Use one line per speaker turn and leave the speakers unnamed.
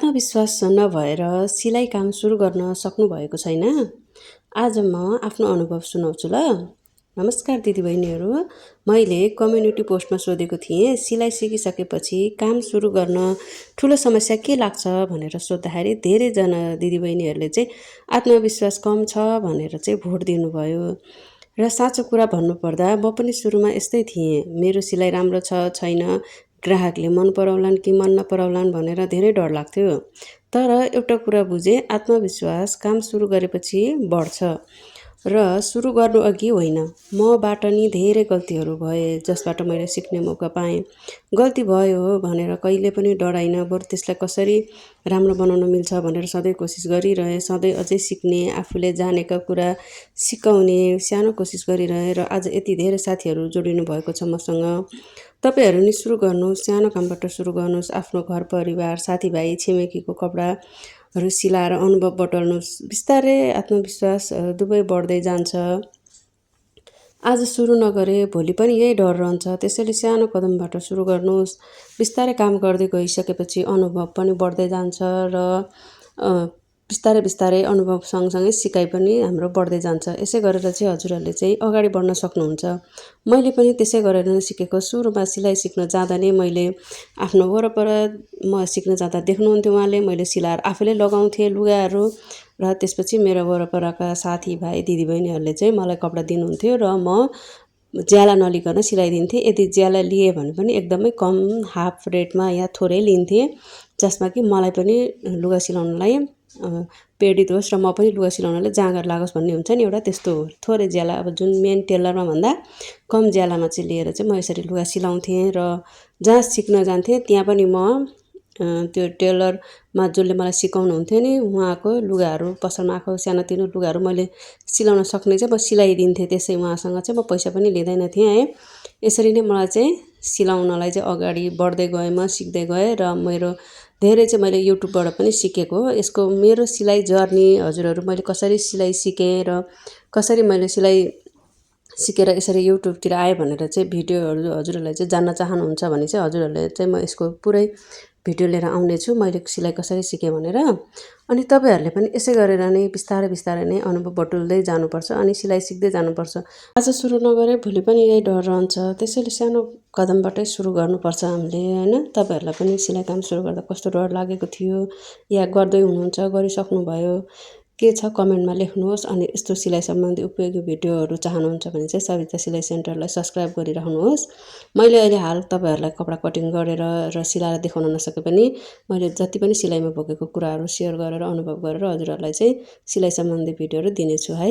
आत्मविश्वास नभएर सिलाइ काम सुरु गर्न सक्नुभएको छैन? आज म आफ्नो अनुभव सुनाउँछु ल। नमस्कार दिदीबहिनीहरू। मैले कम्युनिटी पोस्टमा सोधेको थिएँ, सिलाइ सिकिसकेपछि काम सुरु गर्न ठुलो समस्या के लाग्छ भनेर सोद्धाखेरि धेरैजना दिदीबहिनीहरूले चाहिँ आत्मविश्वास कम छ भनेर चाहिँ भोट दिनुभयो। र साँचो कुरा भन्नुपर्दा म पनि सुरुमा यस्तै थिएँ। मेरो सिलाइ राम्रो छ छैन, ग्राहकले मन पराउलान् कि मन नपराउलान् भनेर धेरै डर लाग्थ्यो। तर एउटा कुरा बुझेँ, आत्मविश्वास काम सुरु गरेपछि बढ्छ। र सुरु गर्नु अघि होइन, मबाट नि धेरै गल्तीहरू भए जसबाट मैले सिक्ने मौका पाएँ। गल्ती भयो भनेर कहिले पनि डराइनँ, बरु त्यसलाई कसरी राम्रो बनाउन मिल्छ भनेर सधैँ कोसिस गरिरहेँ। सधैँ अझै सिक्ने, आफूले जानेका कुरा सिकाउने सानो कोसिस गरिरहेँ र आज यति धेरै साथीहरू जोडिनु भएको छ मसँग। तपाईँहरू नि सुरु गर्नुहोस्, सानो कामबाट सुरु गर्नुहोस्। आफ्नो घर परिवार, साथीभाइ, छिमेकीको कपडाहरू सिलाएर अनुभव बटुल्नुहोस्। बिस्तारै आत्मविश्वास दुवै बढ्दै जान्छ। आज सुरु नगरे भोलि पनि यही डर रहन्छ। त्यसैले सानो कदमबाट सुरु गर्नुहोस्। बिस्तारै काम गर्दै गइसकेपछि अनुभव पनि बढ्दै जान्छ र बिस्तारै बिस्तारै अनुभव सँगसँगै सिकाइ पनि हाम्रो बढ्दै जान्छ। यसै गरेर चाहिँ हजुरहरूले चाहिँ अगाडि बढ्न सक्नुहुन्छ। मैले पनि त्यसै गरेर नै सिकेको। सुरुमा सिलाइ सिक्न जाँदा नै मैले आफ्नो वरपर म सिक्न जाँदा देख्नुहुन्थ्यो उहाँले, मैले सिलाएर आफूले लगाउँथेँ लुगाहरू र त्यसपछि मेरो वरपरका साथीभाइ दिदीबहिनीहरूले चाहिँ मलाई कपडा दिनुहुन्थ्यो र म ज्याला नलिकन सिलाइदिन्थेँ। यदि ज्याला लिए भने पनि एकदमै कम, हाफ रेटमा या थोरै लिन्थेँ, जसमा कि मलाई पनि लुगा सिलाउनलाई प्रेरित होस् र म पनि लुगा सिलाउनलाई जाँगर लागोस् भन्ने हुन्छ नि एउटा, त्यस्तो हो। थोरै ज्याला, अब जुन मेन टेलरमा भन्दा कम ज्यालामा चाहिँ लिएर चाहिँ म यसरी लुगा सिलाउँथेँ। र जहाँ सिक्न जान्थेँ त्यहाँ पनि म त्यो टेलरमा जसले मलाई सिकाउनुहुन्थ्यो नि, उहाँको लुगाहरू, पसलमा आएको सानोतिनो लुगाहरू मैले सिलाउन सक्ने चाहिँ म सिलाइदिन्थेँ। त्यसै उहाँसँग चाहिँ म पैसा पनि लिँदैन थिएँ है। यसरी नै मलाई चाहिँ सिलाउनलाई चाहिँ अगाडि बढ्दै गएँ, म सिक्दै गएँ र मेरो धेरै चाहिँ मैले युट्युबबाट पनि सिकेको हो। यसको मेरो सिलाइ जर्नी हजुरहरू मैले कसरी सिलाइ सिकेँ र कसरी मैले सिलाइ सिकेर यसरी युट्युबतिर आएँ भनेर चाहिँ भिडियोहरू हजुरहरूलाई चाहिँ जान्न चाहनुहुन्छ भने चाहिँ हजुरहरूले चाहिँ म यसको पुरै भिडियो लिएर आउनेछु, मैले सिलाइ कसरी सिकेँ भनेर। अनि तपाईँहरूले पनि यसै गरेर नै बिस्तारै बिस्तारै नै अनुभव बटुल्दै जानुपर्छ अनि सिलाइ सिक्दै जानुपर्छ। आज सुरु नगरे भोलि पनि यही डर रहन्छ। त्यसैले सानो कदमबाटै सुरु गर्नुपर्छ हामीले, होइन। तपाईँहरूलाई पनि सिलाइ काम सुरु गर्दा कस्तो डर लागेको थियो या गर्दै हुनुहुन्छ, गरिसक्नुभयो, के छ कमेन्टमा लेख्नुहोस्। अनि यस्तो सिलाइ सम्बन्धी उपयोगी भिडियोहरू चाहनुहुन्छ भने चाहिँ सविता सिलाइ सेन्टरलाई सब्सक्राइब गरिराख्नुहोस्। मैले अहिले हाल तपाईँहरूलाई कपडा कटिङ गरेर र सिलाएर देखाउन नसके पनि मैले जति पनि सिलाइमा भोगेको कुराहरू सेयर गरेर अनुभव गरेर हजुरहरूलाई चाहिँ सिलाइ सम्बन्धी भिडियोहरू दिनेछु है।